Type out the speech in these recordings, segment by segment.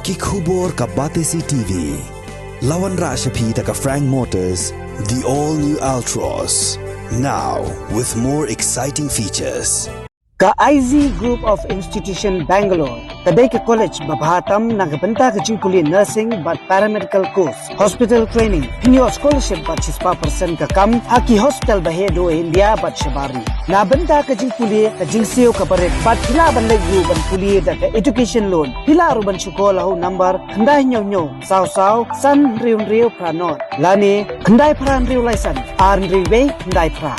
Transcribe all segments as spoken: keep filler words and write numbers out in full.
Ki khubor ka Batesi T V. La wanrah sha phi da ka Frank Motors, the all new Altroz. Now with more exciting features. Ka I Z Group of Institution Bangalore ka dei ka college ba bha tam na ka bynta ka jingpule nursing bad paramedical course, hospital training, pynïoh scholarship bad shispah percent ka kam ha ki hospital ba heh duh India bad shabar ri. Na bynta ka jingpule ka jingsiew kaba rit bad phi lah ban leit ruh ban pule da ka education loan. Phi lah ruh ban shu call ha u number khyndai hynñiew hynñiew saw saw san hynriew hynriew phra nod lane khyndai phra hynriew lai san ar hynriew wei khyndai phra.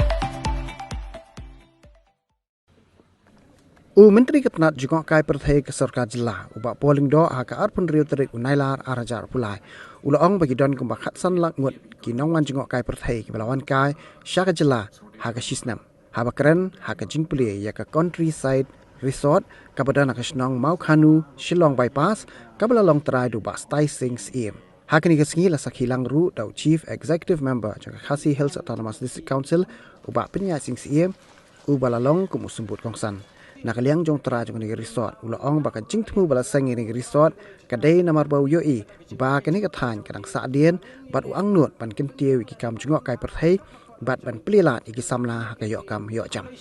U Myntri ka tnat jngohkai pyrthei ka sorkar jylla, u Bah Paul Lyngdoh, ha ka arphew hynriew tarik u Nailar ar hajar arphew lai, u la ong ba ki don kumba khatsan lak ngut ki nongwan jngohkai pyrthei kiba la wan kai sha ka jylla ha ka shi snem, haba kren ha ka jingpule ïa ka Countryside Resort kaba don ha ka shnong Mawkhanu, Shillong Bypass, kaba la long trai da u Bah Stai Singh Syiem. Ha kane ka sngi la sakhi lang ruh da u Chief Executive Member jong ka Khasi Hills Autonomous District Council, u Bah Pynïaid Singh Syiem, uba la long kum u symbud kongsan. Na ka liang jong u trai jong kane ka resort, u la ong ba ka jingthmu ba la seng ïa kane ka resort ka dei namar ba u ïohi ba kane ka thaiñ ka dang sahdien bad u angnud ban kyntiew ïa ki kam jngohkai pyrthei bad ban plie lad ïa ki samla ha ka ïoh kam ïoh jam.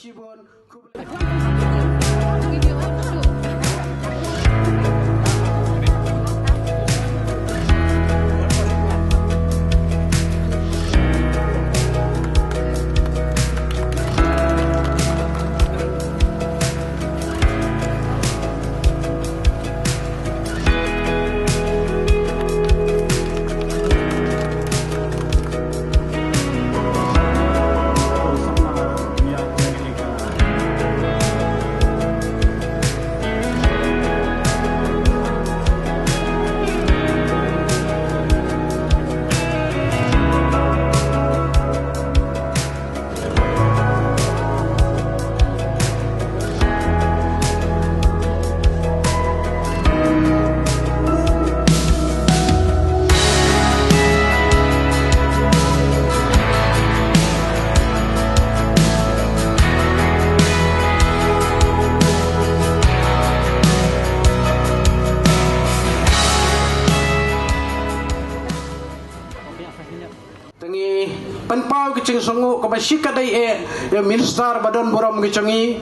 Te ngi pynpaw ka jingsngewnguh kaba shikatdei eh ïa u minister ba don burom ka jong ngi,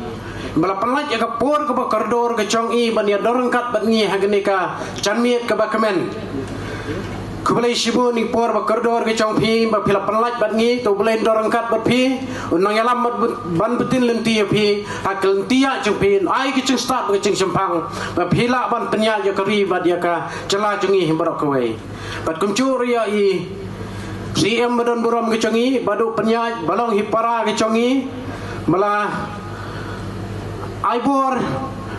ba la pynlait ïa ka por kaba kordor ka jong i ban ïadon ryngkat bad ngi ha kane ka janmiet kaba kmen. Khublei shibun ïa ka por ba kordor ka jong phi ba phi la pynlait bad ngi, to U Blei un don ryngkat bad phi, un nang ïalam bad ban btin lynti ïa phi ha ka lynti ïa jong phi, un ai ka jingstad bad ka jingshemphang ba phi lah ban pynïaid ïa ka ri bad ïa ka jylla jong ngi hi baroh kawei. Bad kumjuh ruh ïa i C M ba don burom ka jong i, ba duh pynïaid, ba long hi para ka jong i, ba la ai bor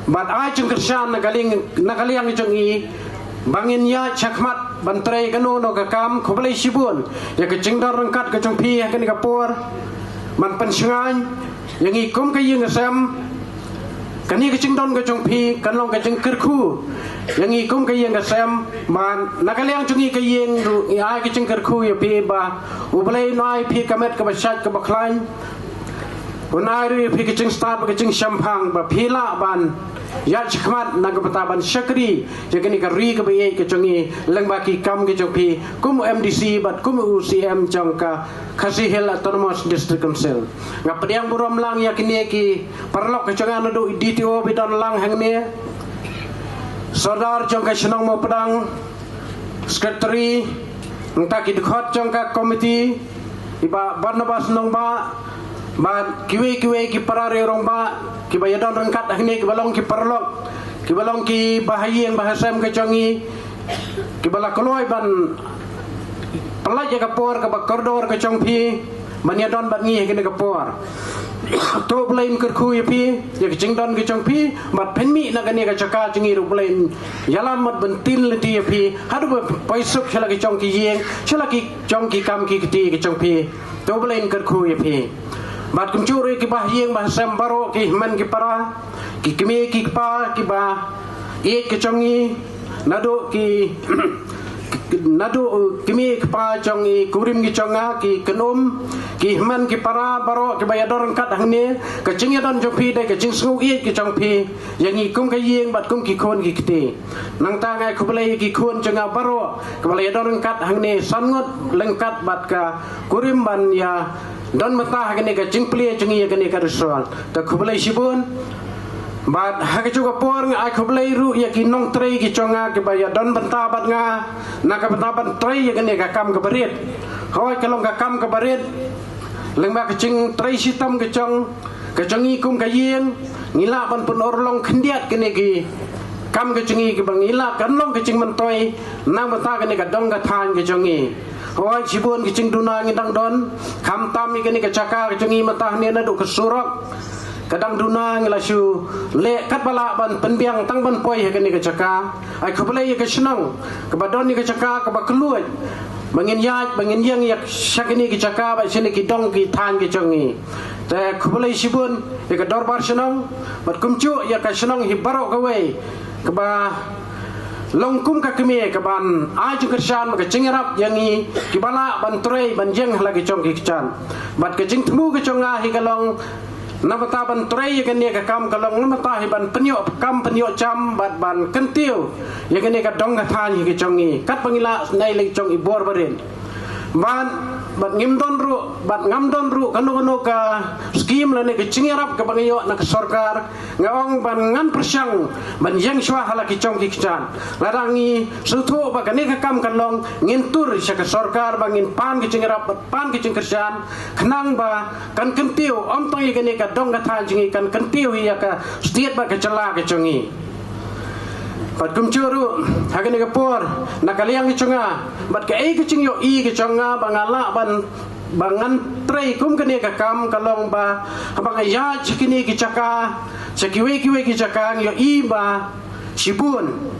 bad ai jingkyrshan na ka liang, na ka liang ka jong i, ba ngin ïaid shakhmat ban trei kano kano ka kam. Khublei shibun ïa ka jingdon ryngkat ka jong phi ha kane ka por ban pynshngaiñ ïa ngi kum ka ïing ka sem. Kane ka jingdon ka jong phi kan long ka jingkyrkhu ïa ngi kum ka ïing ka sem. Bad na ka liang jong ngi ka ïing ruh ngi ai ka jingkyrkhu ïa phi ba U Blei un ai phi ka met kaba shait kaba khlaiñ, un ai ruh ïa phi ka jingstad, ka jingshemphang ba phi lah ban ïaid shakhmat na ka bynta ban shakri ïa kane ka ri kaba ïeit ka jong ngi lyngba ki kam ka jong phi kum u M D C bad kum u C M jong ka Khasi Hills Autonomous District Council. Nga pdiang burom lang ïa kine ki paralok ka jong nga, naduh i D T O ba don lang hangne, Sordar jong ka shnong Mawpdang, Secretary, nangta ki dkhot jong ka committee, i Bah Barnabas Nongbah, bad kiwei kiwei ki para riew rangbah kiba ïadon ryngkat hangne, kiba long ki paralok, kiba long ki bahaïing bahasem ka jong ngi, kiba la kloi ban pynlait ïa ka por kaba kordor ka jong phi ban ïadon bad ngi ha kane ka por. To U Blei un kyrkhu ïa phi ïa ka jingdon ka jong phi, bad phin mih na kane ka jaka jong ngi ruh U Blei un ïalam bad ban btin lynti ïa phi haduh ba poi suk sha la ki jong ki ïing, sha la ki jong ki kam ki kti ka jong phi. To U Blei un kyrkhu ïa phi. Bad kumjuh ruh ïa ki bahaïing bahasem baroh, ki hynmen ki para, ki kmie ki kpa kiba ïeit ka jong ngi, naduh ki Naduh kmie kpa jong i kurim ki jong nga, ki kynum, ki hynmen ki para baroh kiba ïadon ryngkat hangne, ka jingïadon jong phi dei ka jingsngew ïeit ka jong phi ïa ngi kum ka ïing bad kum ki khun ki kti. Nangta nga ai khublei ïa ki khun jong nga baroh kiba la ïadon ryngkat hangne, san ngut ryngkat bad ka kurim ban ïa don bynta ha kane ka jingplie jong ngi ïa kane ka result. Te khublei shibun. Bad ha kajuh ka por nga ai khublei ruh ïa ki nongtrei ki jong nga kiba ïadon bynta bad nga na ka bynta ban trei ïa kane ka kam kaba rit. Hooid, ka long ka kam kaba rit. Lyngba ka jingtrei shitom ka jong, ka jong ngi kum ka ïing, ngi lah ban pynurlong khyndiat kane ki kam ka jong ngi kiba ngi lah kan long ka jingmyntoi na ka bynta kane ka dong ka thaiñ ka jong ngi. Hooid, shibun ka jingduna ngi dang don, khamtam ïa kane ka jaka ka jong ngi mynta hangne naduh ka surok ka dang duna, ngi la shu leh katba lah ban pynbiang tang ban poi ha kane ka jaka. Ai khublei ïa ka shnong kaba don ïa ka jaka kaba kylluid ba ngin ïaid, ba ngin ïeng ïa sha kane ka jaka bad shane ki dong ki thaiñ ki jong ngi. Te khublei shibun ïa ka dorbar shnong bad kumjuh ïa ka shnong hi baroh kawei kaba long kum ka kmie kaban ai jingkyrshan bad ka jingïarap ïa ngi kiba lah ban trei ban ïeng ha la ki jong ki kjat. Bad ka jingthmu ka jong nga hi ka long na bynta ban trei ïa kane ka kam ka long na bynta hi ban pynïoh kam pynïoh jam bad ban kyntiew ïa kane ka dong ka thaiñ hi ka jong ngi katba ngi lah na i lei jong i bor barit. Bad, bad ngim don ruh, bad ngam don ruh kano kano ka skim lane ka jingïarap kaba nga ïoh na ka sorkar. Nga ong ban ngan pyrshang ban ïeng shuwa ha la ki jong ki kjat. Lada ngi sngewthuh ba kane ka kam kan long, ngin tur sha ka sorkar ba ngin pan ka jingïarap bad pan ka jingkyrshan khnang ba kan kyntiew ym tang ïa kane ka dong ka thaiñ jong ngi, kan kyntiew ïa ka state bad ka jylla ka jong ngi. Bad kumjuh ruh ha kane ka por na ka liang ka jong nga bad kaei ka jingïohi ka jong nga ba nga lah ban, ba ngan trei kum kane ka kam ka long ba haba nga ïaid sha kine ki jaka, sha kiwei kiwei ki jaka, nga ïohi ba shibun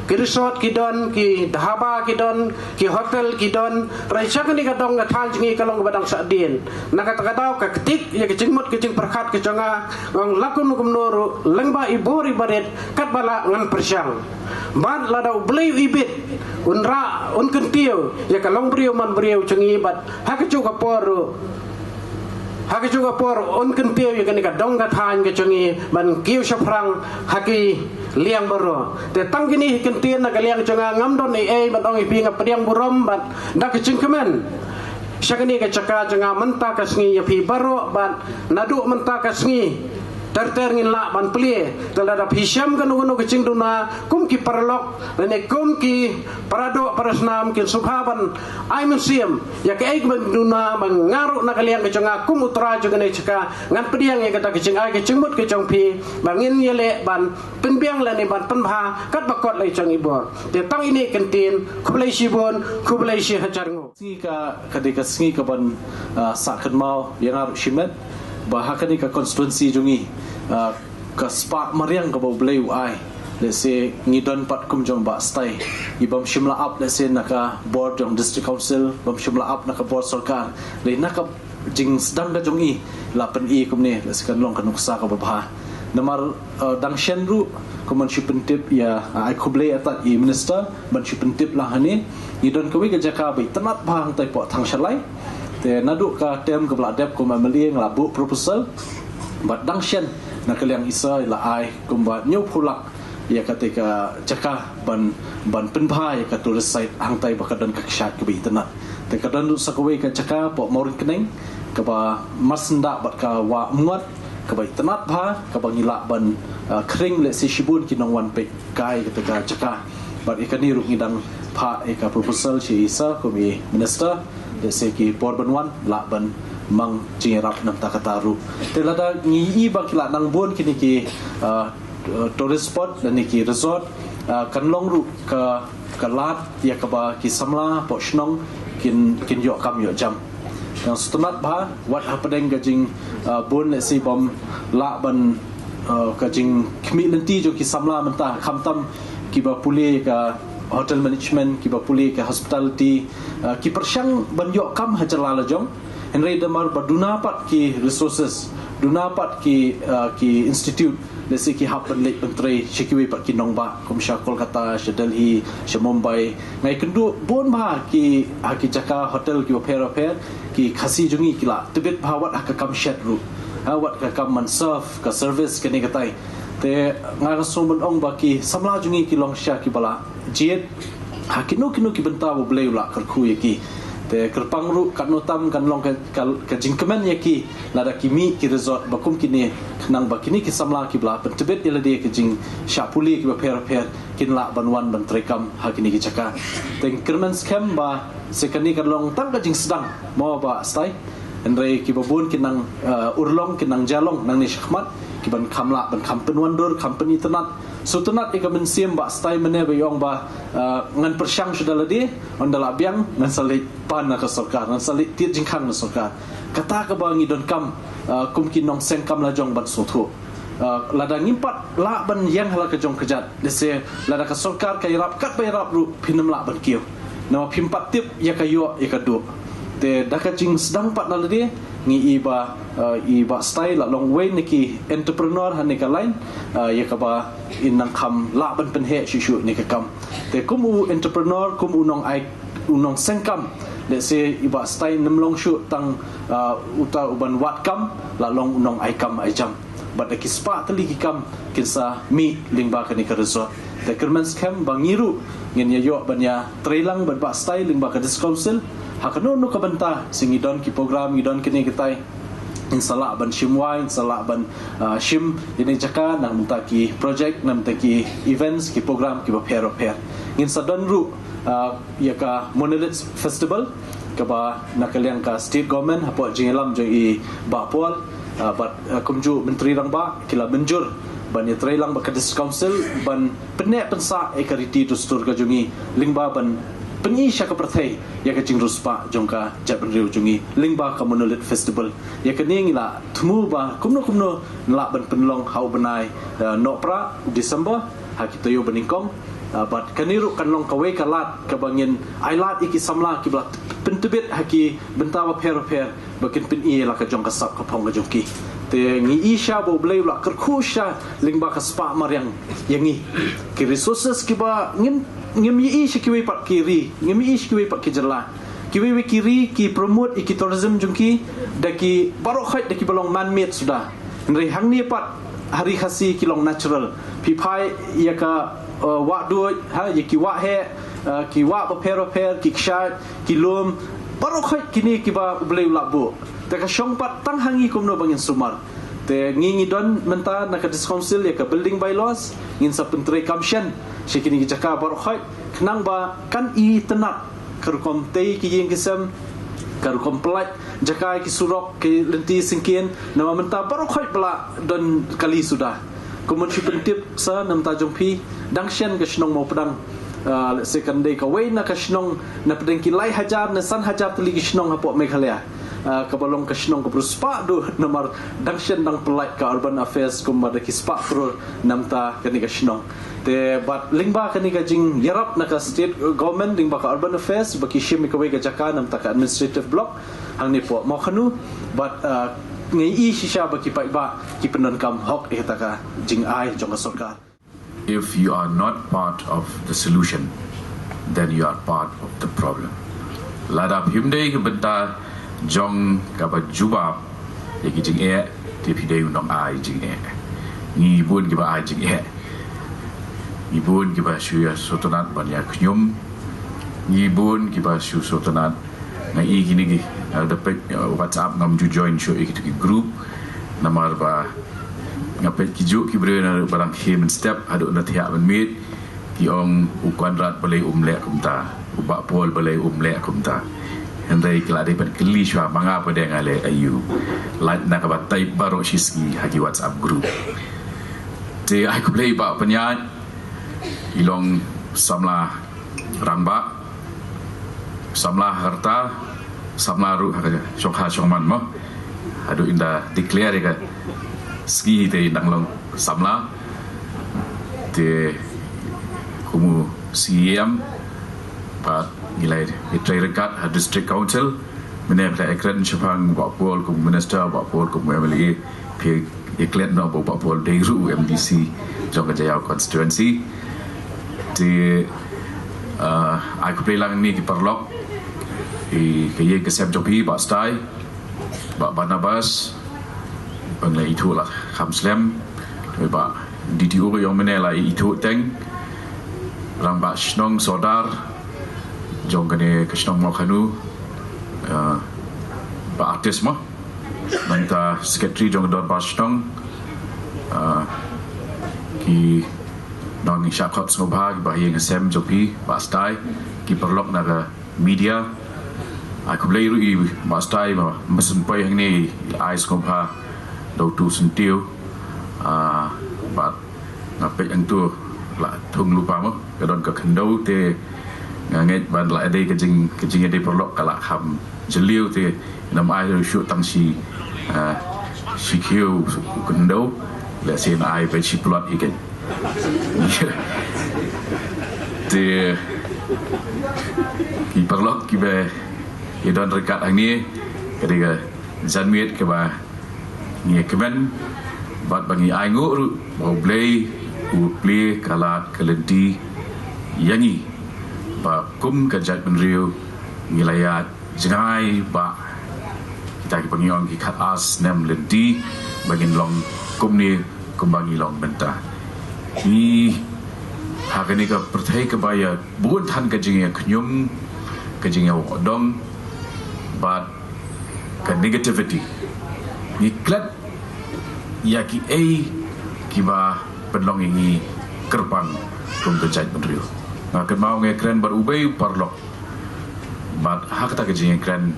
ki resort ki don, ki dhaba ki don, ki hotel ki don. Hynrei sha kane ka dong ka thaiñ jong ngi ka long kaba dang sahdien. Na kata ka daw ka ktik ïa ka jingmut ka jingpyrkhat ka jong nga, nga ong la kumno kumno ruh lyngba i bor i barit katba lah ngan pyrshang. Bad lada U Blei u ibit, un rah, un kyntiew ïa ka long briew man briew jong ngi bad ha kajuh ka por ruh, ha kajuh ka por un kyntiew ïa kane ka dong ka thaiñ ka jong ngi ban kiew shaphrang ha ki liang baroh. Te tang kine hi kyntien na ka liang jong nga, ngam don ei ei ban ong ïa phi, nga pdiang burom bad da ka jingkmen sha kane ka jaka jong nga mynta ka sngi ïa phi baroh bad naduh mynta ka sngi ter ter ngin lah ban plie. Te lada phi shem kano kano ka jingduna kum ki paralok lane kum ki paradoh parasnam, kin sngewbha ban ai mynsiem ïa kaei kaban duna ba nga ruh na ka liang ka jong nga kum u trai jong kane ka jaka ngan pdiang ïa kata ka jingai ka jingmut ka jong phi ba ngin ïaleh ban pynbiang lane ban pynbha katba kot la i jong i bor. Te tang ine i kyntien, khublei shibun, khublei shihajar nguh. Sngi ka, ka dei ka sngi kaban, ah, sah kynmaw ïa nga ruh shimet ba ha kane ka constituency jong ngi, ah, ka spah mariang kaba U Blei u ai. Lehse ngi don pat kum jong Bah Stai, ngi bym shym la ap lehse na ka bor jong District Council, bym shym la ap na ka bor sorkar. Lei na ka jingsdang ka jong i la pyni kumne, lehse kan long ka nuksa kaba bha. Namar, eh, dang shen ruh, kum ban shu pyntip ïa, ah, ai khublei atat i Minister ban shu pyntip lang hangne. Ngi don kawei ka jaka ba itynnad bha hangtai poh Thangshalai. Te naduh ka term kaba la dep kum M L A nga la buh proposal. Bad dang shen na ka liang i sir i la ai kumba hynñiewphew lak ïa kata ka jaka ban, ban pynbha ïa ka tourist site hangtai ba ka don ka kshaid kaba itynnad. Te ka don ruh sa kawei ka jaka poh Mawryngkneng kaba marsyndah bad ka Wah Umngot kaba itynnad bha, kaba ngi lah ban, ah, khring lehse shibun ki nongwan peit kai kata ka jaka. Bad ïa kane ruh ngi dang phah ïa ka proposal sha i sir kum i Minister, lehse ki por ban wan lah ban mang jingïarap na bynta kata ruh. Te lada ngi i ba ki la nang bun kine ki, ah, tourist spot lane ki resort, ah, kan long ruh ka, ka lad ïa kaba ki samla poh shnong kin, kin ïoh kam ïoh jam. Ngan sngewtynnad bha wat hapdeng ka jing, ah, bun lehse bym lah ban, ah, ka jingkhmih lynti jong ki samla mynta, khamtam kiba pule ka hotel management, kiba pule ka hospitality, ah, ki pyrshang ban ïoh kam ha jylla la jong. Hynrei namar ba duna pat ki resources, duna pat ki, ah, ki institute Lehse ki hap ban leit ban trei sha kiwei pat ki nongbah, kum sha Kolkata, sha Delhi, sha Mumbai. Nga ïakynduh bun bha ki, ha ki jaka hotel kiba pher bapher, ki Khasi jong ngi ki la tbit bha wat ha ka kam shet ruh. Ha, wat ka kam ban serve, ka service kane katai. Te nga sngew ban ong ba ki samla jong ngi ki long shisha kiba la jied ha kino kino ki bynta ba U Blei u la kyrkhu ïa ki. Te kyrpang ruh katno tam kan long ka, ka, ka jingkmen ïa ki lada ki mih ki resort ba kum kine, khnang ba kine ki samla kiba la pyntbit ïa lade ka jingshah pule kiba pher bapher kin lah ban wan ban trei kam ha kine ki jaka. Te kyrmen skhem ba sa kane kan long tang ka jingsdang mo Bah Stai. Hynrei kiba bun kin nang, eh, urlong, kin nang jia long nangne shakhmat, kiban kham lah ban kham pynwandur, kham pynitynnad. Sngewtynnad ïa ka mynsiem Bah Stai mynne ba i ong ba, eh, ngan pyrshang shuh da lade, ynda lah biang ngan sa leit pan na ka sorkar, ngan sa leit tied jingkhang na sorkar. Kata kaba ngi donkam, eh, kum ki nongseng kam lajong ban sngewthuh. Eh, lada ngim pat lah ban ïeng ha la ka jong ka jait, lehse lada ka sorkar ka ïarap katba ïarap ruh phin ym lah ban kiew. Namar phim pat tip ïa ka ïoh ïa ka duh. Te da ka jingsdang pat na lade, ngi i ba, eh, i Bah Stai la long uwei na ki entrepreneur ha kane ka line, eh, ïa kaba in nang kham lah ban pynheh shuh shuh ïa kane ka kam. Te kum u entrepreneur, kum u nong ai, u nongseng kam, lehse i Bah Stai ym long shuh tang, eh, uta uban wad kam, la long u nong ai kam ai jam. Bad da ki spah tylli ki kam kin sa mih lyngba kane ka resort. Te kyrmen skhem ba ngi ruh ngin ïa ïoh ban ïa trei lang bad Bah Stai lyngba ka District Council. Ha kano kano ka bynta, sa ngi don ki program, ngi don kine kitai, ngin sa lah ban shim wai, ngin sa lah ban, ah, shim ïa kine jaka na ka bynta ki project, na ka bynta ki events, ki program kiba pher bapher. Ngin sa don ruh, ah, ïa ka Monolith Festival, kaba na ka liang ka State Government hapoh jingïalam jong i Bah Paul, ah, bad, ah, kumjuh Myntri Rangbah ki la mynjur ban ïa trei lang bad ka District Council ban pynneh pynsah ïa ka riti dustur ka jong ngi lyngba ban pyni sha ka pyrthei ïa ka jingriewspah jong ka jaitbynriew jong ngi lyngba ka Monolith Festival. Ïa kane ngi la thmu ba kumno kumno ngi lah ban pynlong ha u bnai, ah, Nohprah, December, ha ki taïew ba nyngkong. Ah, bad kane ruh kan long kawei ka lad kaba ngin ai lad ïa ki samla kiba la pyntbit ha ki bynta bapher bapher ba kin pyni ïa la ka jong ka sap ka phong ka jong ki. Te ngi i shisha ba U Blei u la kyrkhu shisha lyngba ka spah mariang ïa ngi. Ki resources kiba ngim, ngim i sha kiwei pat ki ri, ngim i sha kiwei pat ki jylla. Kiwei wei ki ri ki promote ïa ki tourism jong ki da ki baroh khoit da kiba long man made suda. Hynrei hangne pat ha Ri Khasi ki long natural. Phi phai ïa ka, uh, wah duid, ha, ïa ki wah heh, uh, ki wah bapher bapher, ki kshaid, ki lum, baroh khoit kine kiba U Blei u la buh. Te ka shong pat tang ha ngi kumno ba ngin sumar. Te ngi ngi don mynta na ka District Council ïa ka building bylaws, ngin sa pyntrei kam shen sha kine ki jaka baroh khoit, khnang ba kan itynnad ka rukom tei ki ïing ki sem, ka rukom pyllait jaka ki surok, ki lynti syngkien, namar mynta baroh khoit ba la don kali suda. Kumno shu pyntip sa na ka bynta jong phi, dang shen ka shnong Mawpdang, ah, lehse kan dei kawei na ka shnong na pdeng ki lai hajar ne san hajar tylli ki shnong hapoh Meghalaya. Ah, kaba long ka shnong kaba riewspah duh namar dang shen dang pyllait ka Urban Affairs kumba da ki spah klur na ka bynta kane ka shnong. Te bad lyngba kane ka jingïarap na ka State Government lyngba ka Urban Affairs ba ki shim ïa kawei ka jaka na ka bynta ka administrative block hangne hapoh Mawkhanu, bad, ah, ngi i shisha ba ki paidbah ki pyndonkam hok ïa kata ka jingai jong ka sorkar. If you are not part of the solution, then you are part of the problem. Lada phim dei ka bynta jong kaba jubab ïa ki jingeh, te phi dei u nongai jingeh. Ngi bun kiba ai jingeh. Ngi bun kiba shu ïa sngewtynnad ban ïa khñium. Ngi bun kiba shu sngewtynnad. Nga i kine ki, nga da peit, uh, WhatsApp, ngam ju join shuh ïa kito ki group. Namar ba nga peit ki juh ki briew na ba dang khie mynstep haduh na thiah mynmiet. Ki ong u Conrad balei um leh kumta, u Bah Paul balei um leh kumta. Hynrei ki la dei ban kylli shuwa, ma nga pat de nga leh aïu. Lait na kaba type baroh shisngi ha ki WhatsApp group. Te ai khublei Bah Pynïaid, i long samla rangbah, samla ha ka rta, samla ruh ha ka shongkha shongman mo. Haduh ynda declare ïa ka sngi te i dang long samla. Te kum u C E M pat ngi la ïatrei ryngkat ha District Council. Mynne phi la ïakren shaphang Bah Paul kum u Minister, Bah Paul kum u M L A, phi Ïa klet noh ba u Bah Paul dei ruh u M D C jong ka Jaïaw constituency. Te, ah, ai khublei lang ïa ki paralok, ïa ka ïing ka sem jong phi, Bah Stai, Bah Barnabas, ba nga la ithuh la kham slem, Bah D T O jong mynne la ithuh teng, Rangbah Shnong Sordar jong kane ka shnong Mawkhanu, ah, Bah Artis mo. Nangta secretary jong ka dorbar shnong, ah, ki nongshah khot sngewbha, ki ba ha ïing ha sem jong phi, Bah Stai, ki paralok na ka media. Ai khublei ruh ïa Bah Stai ba ym shym poi hangne, ai sngewbha da uto u syntiew. Ah, bad nga peit hangto la thung lypa mo, ka don ka khyndew, te nga ngeit ban la dei ka jing, ka jingïadei paralok ka la kham jylliew, te ngam ai ruh shuh tang shi, ah, shi khiew u khyndew, lehse nga ai beit shi plot hi kein. Te ki paralok kiba ïa don ryngkat hangne, ka dei ka janmiet kaba ngi ïa kmen bad ba ngi ainguh ruh ba U Blei u plie ka lad ka lynti ïa ngi, ba kum ka jaitbynriew ngi la ïaid jngai ba kita kiba ngi ong ki khat ar snem lynti ba ngin long kumne kumba ngi long mynta. Ngi ha kane ka pyrthei kaba ïa bun than ka jingïakhñium, ka jingïawakdong bad ka negativity. Ngi klet ïa kiei kiba pynlong ïa ngi kyrpang kum ka jaitbynriew. Nga kynmaw nga ïakren bad uwei u paralok, bad ha kata ka jingïakren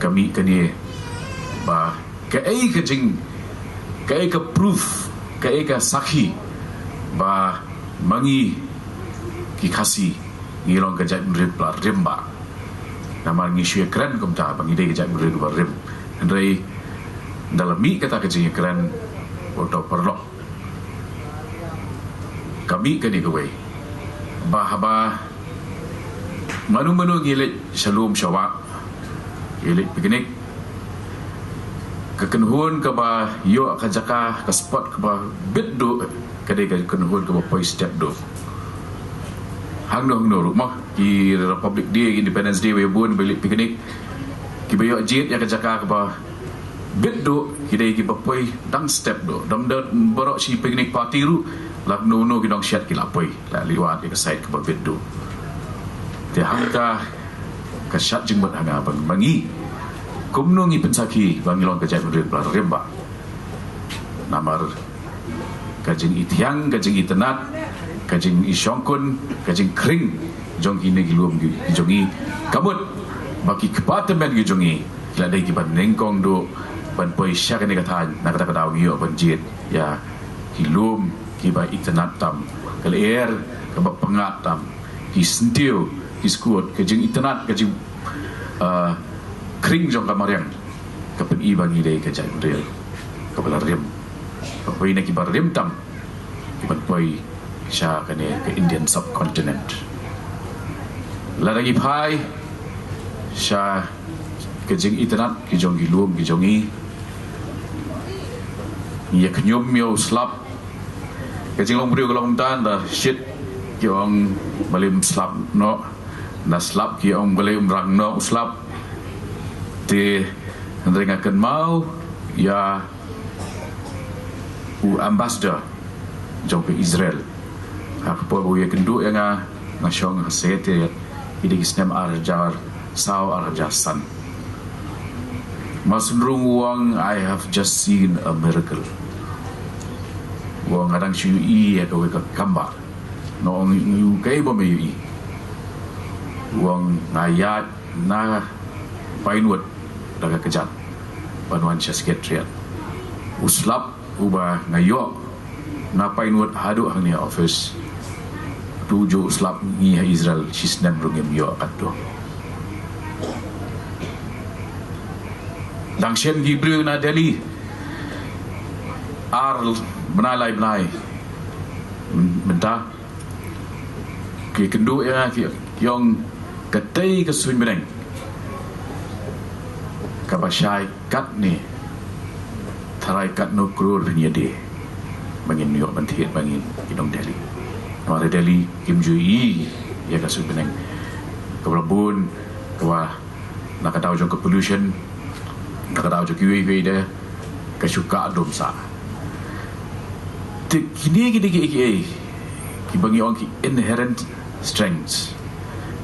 ka mih kane ba kaei ka jing, kaei ka proof, kaei ka sakhi ba ma ngi ki Khasi ngi long ka jaitbynriew ba la rim ba. Namar ngi shu ïakren kumta ba ngi dei ka jaitbynriew ba rim. Hynrei ynda la mih kata ka jingïakren, uto u paralok, ka mih kane kawei ba haba mano mano ngi leit sha lum sha wah, ngi leit picnic, ka kynhun kaba ïoh ka jaka, ka spot kaba bit duh, ka dei ka kynhun kaba poi step duh. Hangno hangno ruh mo, ki Republic Day, Independence Day, ba ïa bun ba leit picnic, kiba ïoh jied ïa ka jaka kaba bit duh ki dei kiba poi dang step duh. Dang don baroh shi picnic party ruh, la kumno kumno ki nongshad ki la poi, la leit wad ïa ka side kaba bit duh. Te hangta ka shad jingmut ha nga ba ma ngi kumno ngi pynsakhi ba ngi long ka jaitbynriew ba la rim ba. Namar ka jingithiang, ka jingitynnad, ka jingishongkun, ka jingkhring jong kine ki lum ki jong ngi, ka mut ba ki kpa tymmen ki jong ngi ki la dei kiba nyngkong duh ban poi sha kane ka thaiñ, na kata ka daw ngi ïoh ban jied ïa ki lum kiba itynnad tam, ka lyer kaba pyngngad tam, ki syntiew, ki skud, ka jingitynnad, ka jing, ah, khring jong ka mariang ka pyni ba ngi dei ka jaitbynriew kaba la rim. Ba poi na kiba rim tam kiban poi sha kane ka Indian subcontinent. Lada ngi phai sha ka jingitynnad ki jong ki lum ki jong ngi, ngi ïakhñium ïa u slap. Ka jinglong briew ka long kumta, ynda shit ki ong balei ym slap noh, ynda slap ki ong balei ym rang noh u slap. Te hynrei nga kynmaw ïa u ambassador jong ka Israel. Ha ka por ba u ïakynduh ïa nga, nga shong ha Secretariat, ïa ki snem ar hajar saw, ar hajar san. Mar syn rung u ong, "I have just seen a miracle." U ong, "Nga dang shu ïohi ïa kawei ka kambah." Nga ong, "Ïohi kaei ba me ïohi?" U ong, "Nga ïaid na Pinewood da ka kjat ban wan sha Secretariat. U slap uba nga ïoh na Pinewood haduh hangne ha office, uto u juh u slap ngi ha Israel shi snem ruh ngim ïoh katto." Dang shen ki briew na Delhi ar bnai lai bnai mynta, ki kynduh ïa nga, ki ong, "Katei ka suiñ bneng kaba shai katne." rai katno klur phin ïa die ba ngin ïoh ban thied ba ngin ki nong Delhi. Namar Delhi kim ju ïohi ïa ka suiñ bneng kaba la bun, kaba na ka daw jong ka pollution, na ka daw jong kiwei kiwei de, ka shu kah dum sah. Te kine ki dei kiei kiei kiba ngi ong ki inherent strengths,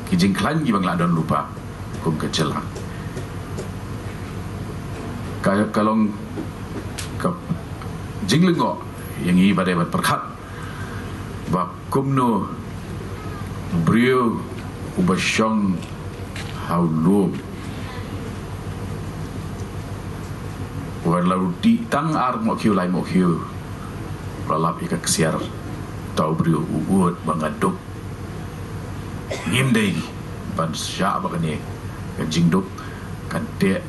ki jingkhlaiñ kiba ngi la don lypa kum ka jylla. Ka, ka long ka jinglyngngoh ïa ngi ba dei ban pyrkhat ba kumno briew uba shong ha u lum, uba la dih tang ar mohkhiew lai mohkhiew, u la lap ïa ka ksiar, uta u briew u ud ba nga duk. Ngim dei ban shah ba kane ka jingduk kan teh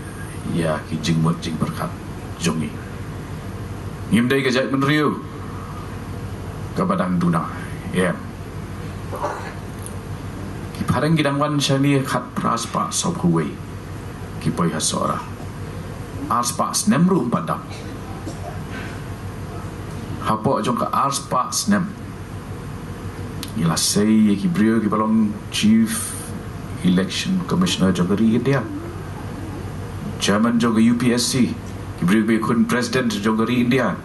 ïa ki jingmut jingpyrkhat jong ngi. Ngim dei ka jaitbynriew kaba dang duna, em. Ki phareng ki dang wan shane khatphra spah sawphew wei ki poi ha Sohra. Ar spah snem ruh ym pat dap. Hapoh jong ka ar spah snem ngi la sei ïa ki briew kiba long Chief Election Commissioner jong ka ri India, Chairman jong ka U P S C, ki briew kiba ïakhun President jong ka ri India.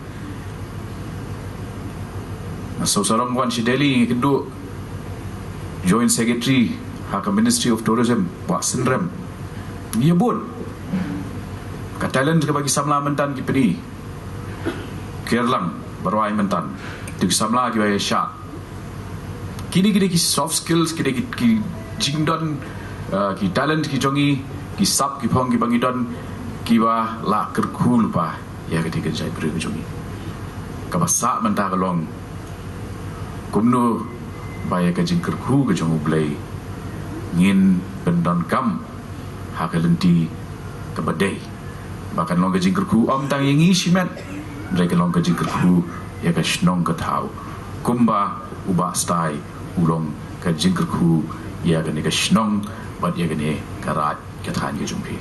Nga sngewsarong wan sha Delhi, nga kynduh Joint Secretary ha ka Ministry of Tourism, Bah Synrem. Ngi ïa bun. Ka talent kaba ki samla mynta ki pyni, ki ïalang ba rwai mynta. Te ki samla kiba ïa shad. Kine ki dei ki soft skills, ki dei ki, ki jingdon, eh, ki talent ki jong ngi, ki sap ki phong kiba ngi don, kiba la kyrkhu lypa ïa kata ka jaitbynriew ka jong ngi. Kaba sah mynta ka long kumno ba ïa ka jingkyrkhu ka jong U Blei ngin pyndonkam ha ka lynti kaba dei. Ba kan long ka jingkyrkhu ym tang ïa ngi shimet, hynrei kan long ka jingkyrkhu ïa ka shnong ka thaw. Kumba u Bah Stai u long ka jingkyrkhu ïa kane ka shnong bad ïa kane ka raid ka thaiñ ka jong phi.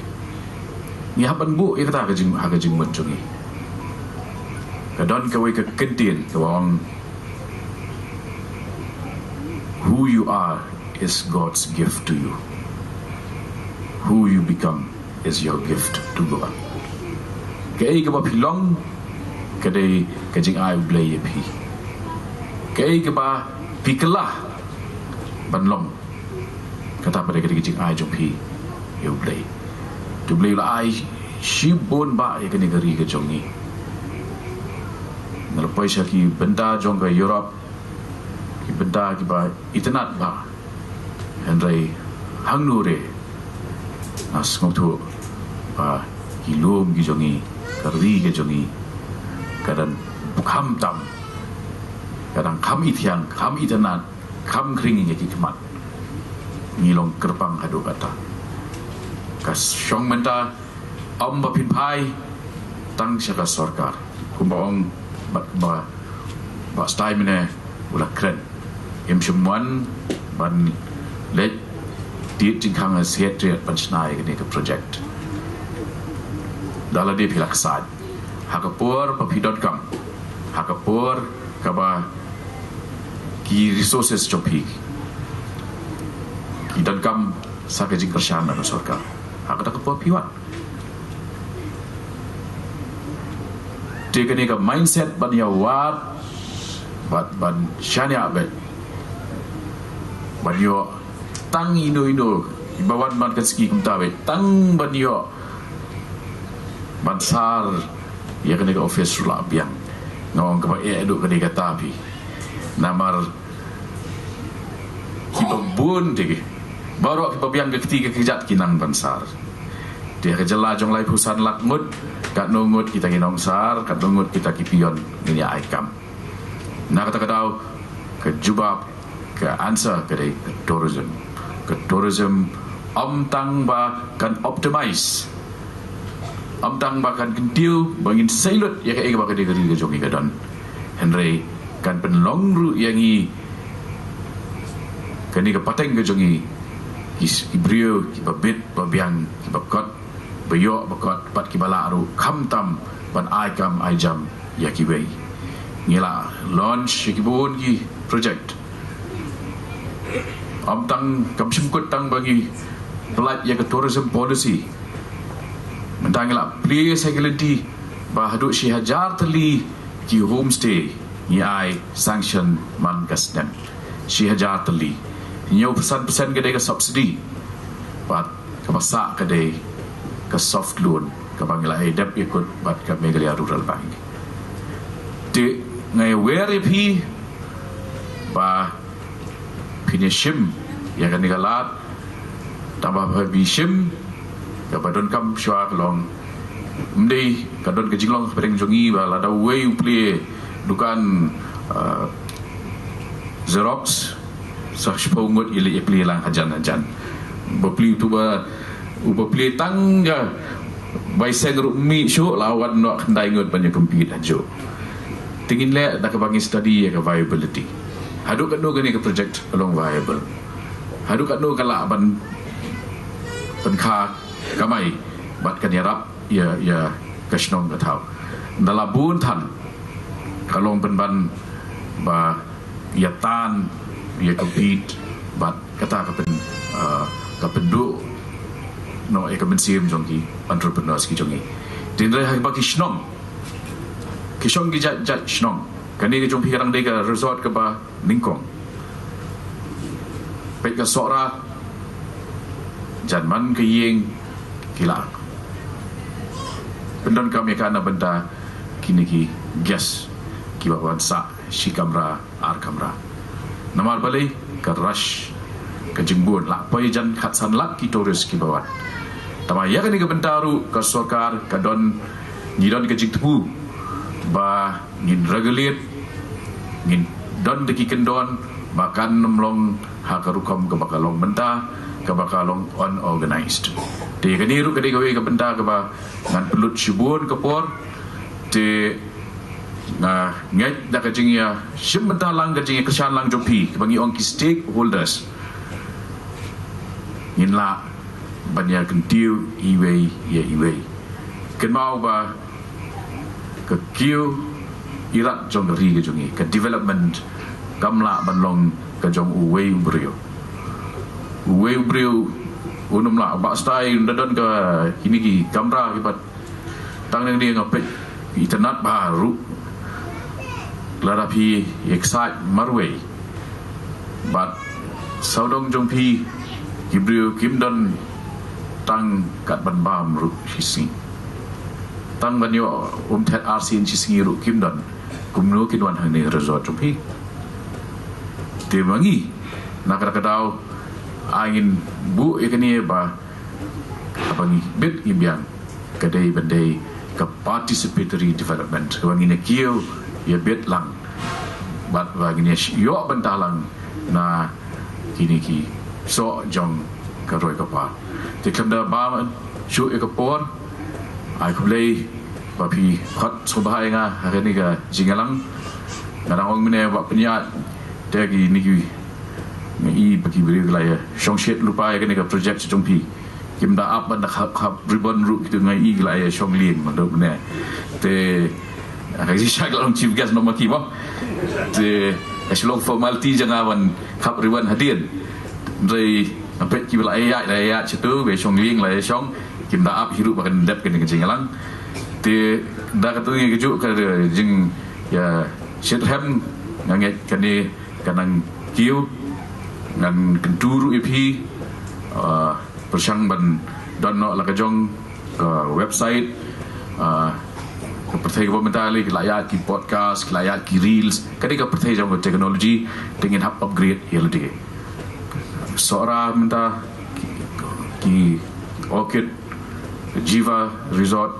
Ngi hap ban buh ïa kata ka jing, ha ka jingmut jong ngi. Ka don kawei ka kyntien kaba ong, "Who you are is God's gift to you. Who you become is your gift to God." Kaei kaba phi long ka dei ka jingai U Blei ïa phi. Kaei kaba phi kylla ban long, kata pat ka dei ka jingai jong phi ïa U Blei. Te U Blei u la ai shibun bah ïa kane ka ri ka jong ngi. Nga la poi sha ki bynta jong ka Europe, ki bynta kiba itynnad bah. Hynrei hangno re nga sngewthuh ba ki lum ki jong ngi, ka ri ka jong ngi ka dang kham tam, ka dang kham ithiang, kham itynnad, kham khring ïa ki khmat. Ngi long kyrpang haduh katta. Ka shong mynta ym ba phin phai tang sha ka sorkar. Kumba ong Bah, Bah, Bah Stai mynne u la kren. Im shym wan ban leit tied jingkhang ha Secretariat ban shna ïa kane ka project. Da lade phi la ksaid ha ka por ba phi donkam, ha ka por kaba ki resources jong phi ki donkam sa ka jingkyrshan na ka sorkar, ha kata ka por phi wan. Te kane ka mindset ban ïa wad bad ban shaniah beit, ban ïoh tang ino ino, iba wan man ka sngi kumta beit, tang ban ïoh ban sar ïa kane ka office ruh la biang. Nga ong kaba eh duh kane kata phi. Namar kiba bun te ki, baroh kiba biang ka kti ka kjat ki nang ban sar. Te ka jylla jong laiphew san lak ngut, katno ngut kita ki nongsar, katno ngut kita ki peon, ngin ïa ai kam. Na kata ka daw, ka jubab, ka answer ka dei ka tourism. Ka tourism ym tang ba kan optimize, ym tang ba kan kyntiew ba ngin seilut ïa kaei kaba ka dei ka ri ka jong ngi ka don, hynrei kan pynlong ruh ïa ngi kane ka pateng ka jong ngi, ki, ki briew kiba bit ba biang, kiba kot ba ïoh ba kot, bad kiba lah ruh khamtam ban ai kam ai jam ïa kiwei. Ngi la launch ïa ki bun ki project. Ym tang, kam shym kut tang ba ngi pynlait ïa ka tourism policy. Mynta ngi la plie sa ki lynti ba haduh shi hajar tylli ki homestay ngi ai sanction man ka snem. Shi hajar tylli. Hynñiew percent percent ka dei ka subsidy. Bad kaba sah ka dei ka soft loan kaba ngi la ai dep ïa kut bad ka Meghalaya Rural Bank. Te nga ai wer ïa phi ba phin ïa shim ïa kane ka lad. Tang ba phi shim, kaba donkam shuwa ka long, ym dei ka don ka jinglong hapdeng jong ngi ba lada uwei u plie dukan, ah, Xerox, sa shiphew ngut i leit plie lang hajan hajan. Ba plie tu ba, uba plie tang ka bai seng ruh mih shuh la wan noh khyndai ngut ban ïa compete hajuh. Te ngin leh da kaba ngi study ïa ka viability. Haduh katno kane ka project ka long viable. Haduh katno ka lah ban pynkha kamai bad kan ïarap ïa, ïa ka shnong ka thaw. Nda la bun than ka long pynban ba ïa tan ïa compete bad kata ka pyn, ah, ka pynduh noh ïa ka mynsiem jong ki entrepreneurs ki jong ngi. Te hynrei ha kaba ki shnong, ki shnong ki jait jait shnong. Kane ka jong phi ka dang dei ka resort kaba nyngkong. Peit ka Sohra, jan man ka ïing ki la pyndonkam ïa ka na bynta kine ki guest kiba wan sah shi kamra ar kamra. Namar balei? Ka rush, ka jingbun, la poi jan khatsan lak ki tourist kiba wan. Tangba ïa kane ka bynta ruh ka sorkar ka don, ngi don ka jingthmu ba ngin regulate, ngin don da ki kyndon ba kan ym long ha ka rukom kaba ka long mynta, kaba ka long unorganized. Te kane ruh ka dei kawei ka bynta kaba ngan pynlut shibun ka por. Te nga ngeit da ka jingïashim bynta lang, ka jingïakyrshan lang jong phi, kaba ngi ong ki stakeholders, ngin lah ban ïa kyntiew iwei ïa iwei. Kynmaw ba ka kiew irat jong ka ri ka jong ngi, ka development kam lah ban long ka jong uwei u briew. Uwei u briew un ym lah, ba stai un da don ka kine ki kamra ki pat. Tang nangne nga peit itynnad bha ruh lada phi excite marwei. Bad sawdong jong phi ki briew kim don tang kat ban bam ruh shisngi. Tang ban ïoh umthet arsien shisngi ruh kim don. Kumno kin wan hangne resort jong phi? Te ma ngi, na kata ka daw, ngin buh ïa kane ba haba ngi bit ngi biang, ka dei ban dei ka participatory development, kaba ngin ïa kiew ïa bit lang bad ba ngin ïa sh-, ïoh bynta lang na kine ki soh jong ka roi ka par. Te khlem da bam shuh ïa ka por, ai khublei ba phi khot sngewbha ïa nga ha kane ka jingïalang. Nga dang ong mynne ba pynïaid te kine ki, nga i ba ki briew ki la ïa shong shit lypa ïa kane ka project jong phi. Kim da ap ban da khap, khap ribbon ruh, kito nga i ki la ïa shong lieng ma dok ne. Te ka shi sha ka long chief guest noh ma ki ba. Te ka shi long formality jong nga ban khap ribbon hadien. Hynrei nga peit ki ba la ïa, la ïa shitu, ba shong lieng la ïa shong. Kim da ap hi ruh ba kan dep kane ka jingïalang. Te da kata ngi ka juk ka jingïashitrhem, nga ngeit kane ka nang kiew. Ngan kyntu ruh ïa phi, ah, pyrshang ban don noh la ka jong ka website, ah, ka pyrthei kaba mynta lei ki la ïaid ki podcast, ki la ïaid ki reels, ka dei ka pyrthei jong ka technology, te ngin hap upgrade ïa lade. Sohra mynta ki, ki Orchid, Jiva Resort,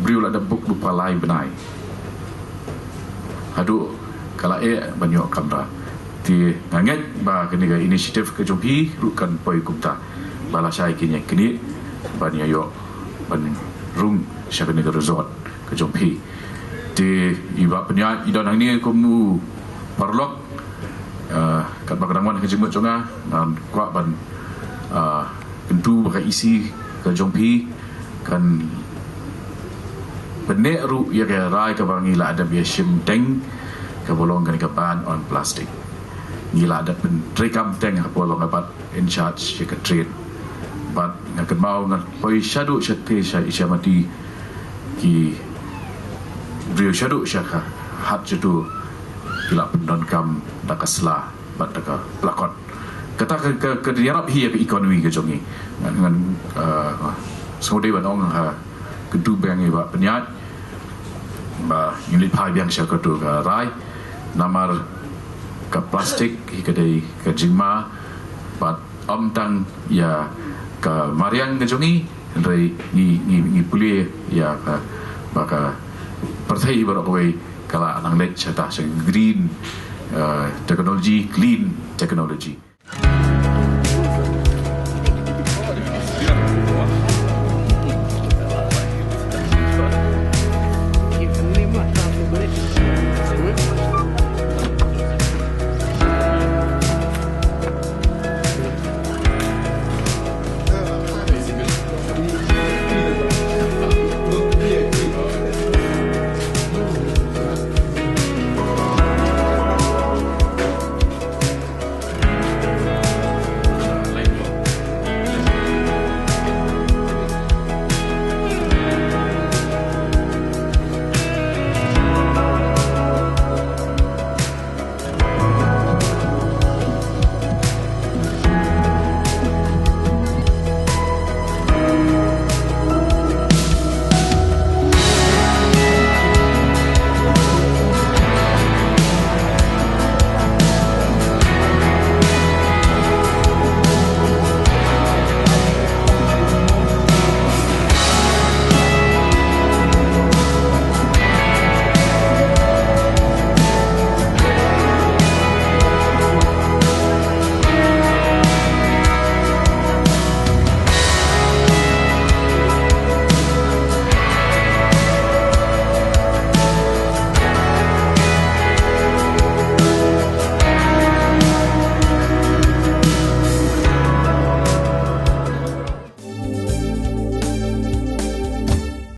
briew la dep book lypa lai bnai haduh ka la eh ban ïoh kamra. Te nga ngeit ba kane ka initiative ka jong phi ruh kan poi kumta, ba lashai kin ïa knieh ban ïa ïoh ban rung sha kane ka resort ka jong phi. Te i Bah Pynïaid i don hangne kum u paralok, ah, katba ka dang wan ha ka jingmut jong nga, ngan kwah ban, ah, kyntu ba ka E C ka jong phi kan pynneh ruh ïa ka rai kaba ngi la dep ïa shim teng, kaba long kane ka ban on plastic. Ngi la dep pyntreikam teng ha kaba long ka bat in charge ïa ka trade. Bad nga kynmaw nga poi shaduh sha te sha Icha Mati, ki briew shaduh sha ka hat shaduh ki la pyndonkam da ka sla bad da ka plakot. Kata ka, ka, ka ïarap hi ïa ka economy ka jong ngi. Ngan, ngan, uh, sngewdei ban ong ha kyntu biang ïa i Bah Pynïaid ba ngin leit phai biang sha katu ka rai. Namar ka plastik hi ka dei ka jingma bad ym tang ïa ka mariang ka jong ngi, hynrei ngi, ngi, ngi pule ïa ka, ba ka pyrthei baroh kawei ka la nang leit sha ta sha green, uh, technology, clean technology.